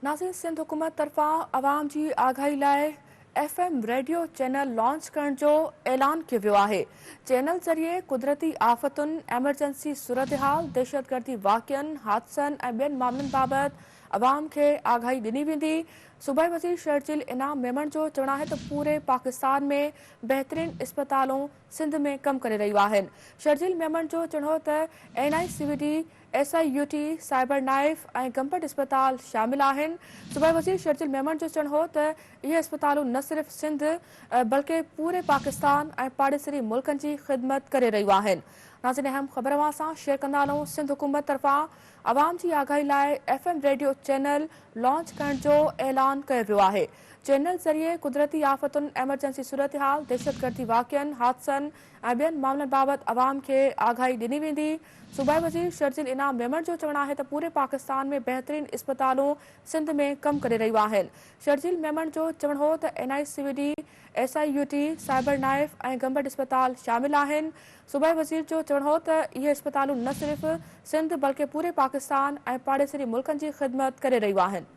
ناظرين سنڌ حڪومت طرفان عوام جي آگاهي لاء F M radio channel launch ڪرڻ جو اعلان ڪيو ويو آهي. چينل ذريعي قدرتي آفتن، ايمرجنسي صورتحال، دهشتگردي واقعن، حادثن ۽ ٻين معاملن بابت عوام کي آگاهي ڏني ويندي. صوبائي وزير شرجيل انعام ميمڻ جو چوڻ آهي ته پوري پاڪستان ۾ بهترين اسپتالون سنڌ ۾ ڪم ڪري رهيون آهن. شرجيل ميمڻ جو چوڻ هو ته N I C V D, S I U T, cyber knife ۽ Gambat اسپتال شامل آهن. صوبائي وزير شرجيل ميمڻ جو چوڻ هو ته اهي اسپتالون نه صرف سنڌ بلڪه پوري پاڪستان ۽ پاڙيسري ملڪن جي خدمت ڪري رهيون آهن. ناظرين اهم خبر اوهان سان شيئر ڪندا هلون سنڌ حڪومت طرفان عوام جي آگاهي لاء F M radio channel launch ڪرڻ جو اعلان ڪيو ويو آهي. چينل ذريعي قدرتي آفتن، ايمرجنسي صورتحال، دهشتگردي واقعن، حادثن ۽ ٻين معاملن بابت عوام کي آگاهي ڏني ويندي. صوبائي وزير شرجيل انعام ميمڻ جو چوڻ آهي ته پوري پاڪستان ۾ بهترين اسپتالون سنڌ ۾ ڪم ڪري رهيون آهن. شرجيل ميمڻ جو چوڻ هو ته N I C V D, S I U T, cyber knife ۽ Gambat اسپتال شامل آهن. صوبائي وزير جو چوڻ هو ته اهي اسپتالون نه صرف سنڌ بلڪه پوري پاڪستان ۽ پاڙيسري ملڪن جي خدمت ڪري رهيون آهن.